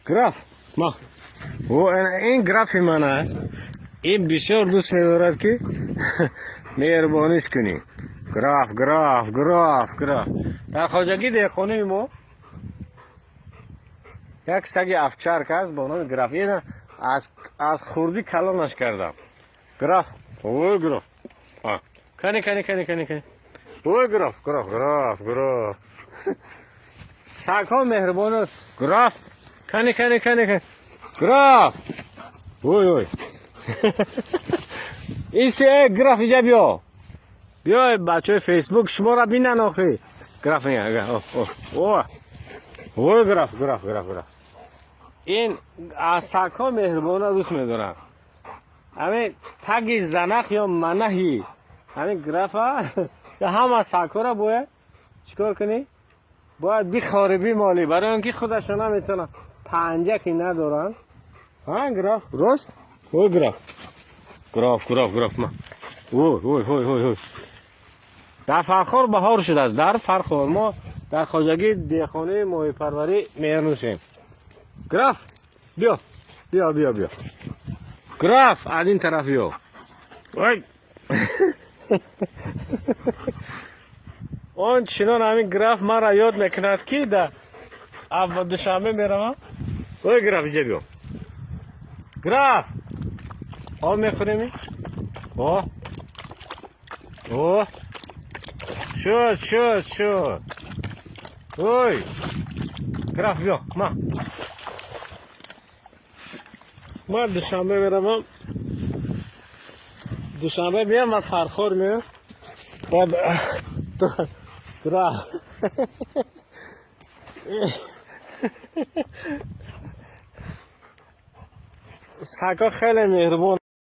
Граф, ма ин Графи ман аст. Ин бисёр дӯст медорад, ки меҳрубониш кунӣ. Граф, Граф, Граф, Граф. Дар хоҷагии деҳқонии мо як саги овчарка аст бо номи Граф. Ина аз хурдӣ калонаш кардам. Граф, ой, Граф, кани, кани, кани, кани, кани, ой, Граф, Граф, Граф, Граф. Сагҳо меҳрубон. Граф, кани, кани, кани, кани, Граф, ой, ой, исе, Граф, иҷа биё, биё, бачаҳои Фейсбук шуморо бинан охи. Граф, ой, Граф, Граф, Граф, Граф. Ин аз сагҳо меҳрубона дӯст медорам. Ҳамин таги занах ё манаҳи ҳамин Графа ҳама сагҳоро бояд чикор кунӣ? Бояд бихорӣ, бимолӣ, барои он ки худашон наметавонанд, панҷа ки надоранд. Ҳа, Граф, рост? Ой, Граф, Граф, Граф, Граф, ма, ой, ой, ой, ой, ой. Дар Фархор баҳор шудааст. Дар Фархор мо дар хоҷагии деҳқонии моҳипарварӣ меҳрнӯшем. Граф, биё, биё, биё, биё, Граф, аз ин тараф биё. Ой, он чинон ҳамин Граф маро ёд мекунад, ки да Душанбе меравам. Ой, Граф, иҷа биё. Граф, об мехӯреми? О, о, шуд, шуд, шуд. Ой, Граф, биё. Ма ман Душанбе меравам, Душанбе биям, ман Фархор меям. Баъд Граф сагҳо хеле меҳрубон.